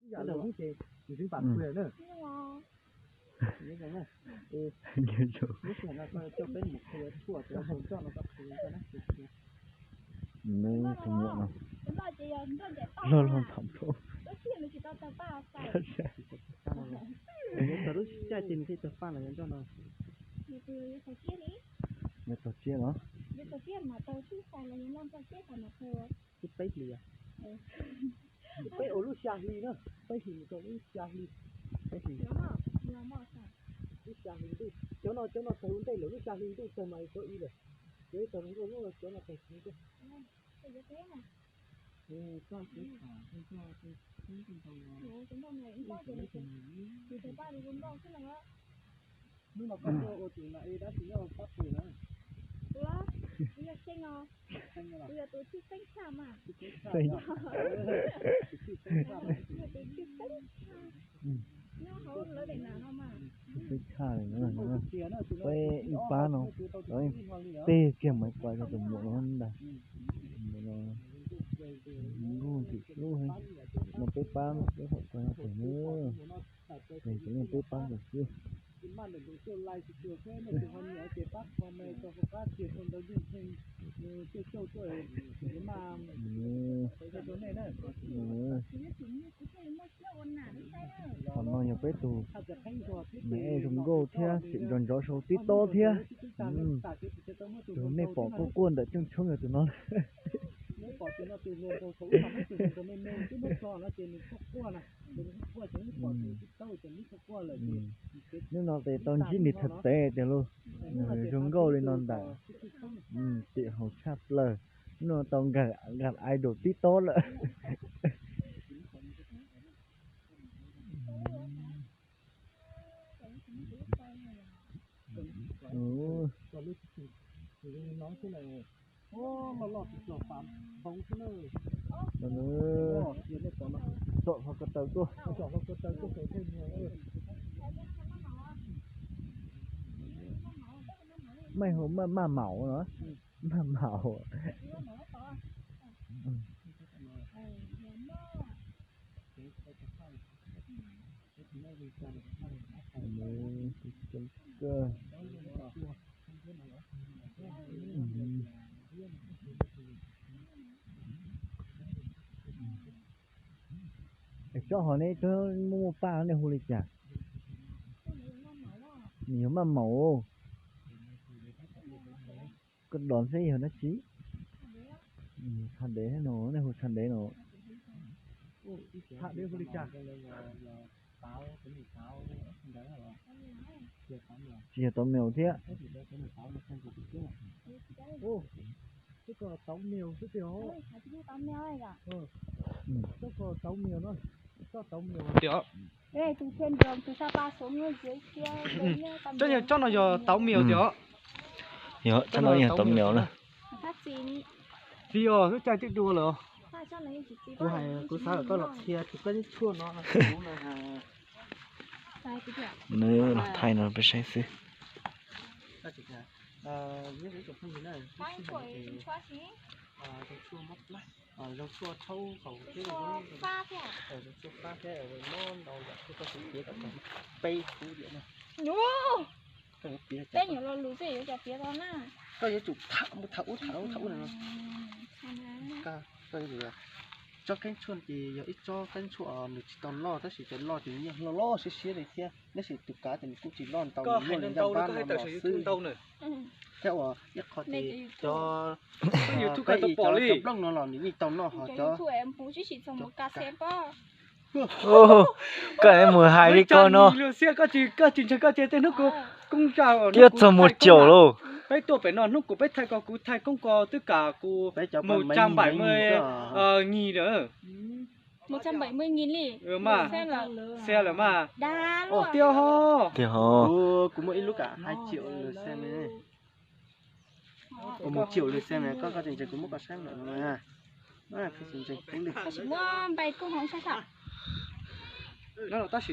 Tus muam no loj loj ntham rau. Nyob tog tsiab los? Peb ua lub xya hli na, peb hlis mus rau lub xya hli, peb hlis, lub xya hli ntuj, cov no cov no tawg ua ntej lawm, lub xya hli ntuj tawg mas cov ib lawm, cov ib tawg zoo nkauj, cov no tawg tsis zoo nkauj. Hnub no koj tuaj ua tus na es dab tsi nyob pab pw na? Kuv, kuv yog Xeeb os. Kuv yog tus tshwj xeeb tshaj mas. Xeeb. Kuv yog tus tshwj xeeb tshaj nyob hauv lawv daim nam no mas. Tshwj xeeb tshaj li no, peb ib pab no, peb kiag mas kuv cov tus muam no ntag. Muam no nkauj ntxim hlub heev. No peb pab, peb hauv kuv no pem na. Peb pab ntawm xwb. Qhov no yog peb tus me zoo nkauj thiab tseem nrov nrov sau tib tob thiab. Tus nej pom quaj quaj ntawm cooj tshoob yog tus no. Hnub no ces tau ntsib nws thaum teb tiag lauj, nws zoo nkauj li no ntawm tim hauv tshaj plaws. Hnub no tau nkag idol tib tob lawm. Tsom hlo ko taw tuaj. Maj hu maj maum no, maj maum. Es tsob hov neb twb muaj muaj paj nej hu li cas? Nws yog maj maum. Koj dov seb yog dab tsi. Tsha dev no, nej hu tsha dev no. Tsha dev hu li cas? Tsis yog tau mèo thiab. Tsob mèo xwb tiag. Tsob no yog tau mèo tiag. Yog, tsob no yog tau mèo na. Txiv os, lub caij twb dua lawm. Kuv hais, kuv xav kom koj los qhia tus koj yeeb tshuaj no kuv na. Nws los thaij no peb saib xwb. Zoo tshuaj thaub hau thiab, zoo tshuaj fab thiab, mob ntau yam thiab, koj tsis piav kom tag peb kub diam na. Koj yuav piav, koj yuav tsum tham mus tham ub tham ub tham ub no. Koj yuav tsum, tsob keeb tshuaj ces yog ib tsob keeb tshuaj nws tsis tau loj tab sis cov loj ces nws yeej loj loj siab siab li thiab, tab sis tus kav ces nws kuj tsis loj ntau, nws luaj li ncaj npab no los xwb. Thiab uas ib qho ces cov peb ib cov nplooj no los nws yeej tau noj ho cov. Koj mus hais li koj no. Koj tsis ntseeg koj ces tej hnub koob zaj twb txog mus caum lauj. Peb tuaj pem no hnub kuv peb thaij ko kuv thaij koob ko twb kam kuv mus trăm bảy mươi nghìn lawm. Một trăm bảy mươi nghìn li. Mas, xe lawm mas. Tiag ho. Tiag ho. Kuv muaj ib lub kam hai triệu lượt xem ne. Ua một triệu lượt xem ne, koj, koj tseem kuv muab koj saib lawm no na. Koj tseem kuv li. Koj tsis muab npai koob hauv saib tham. No los tab sis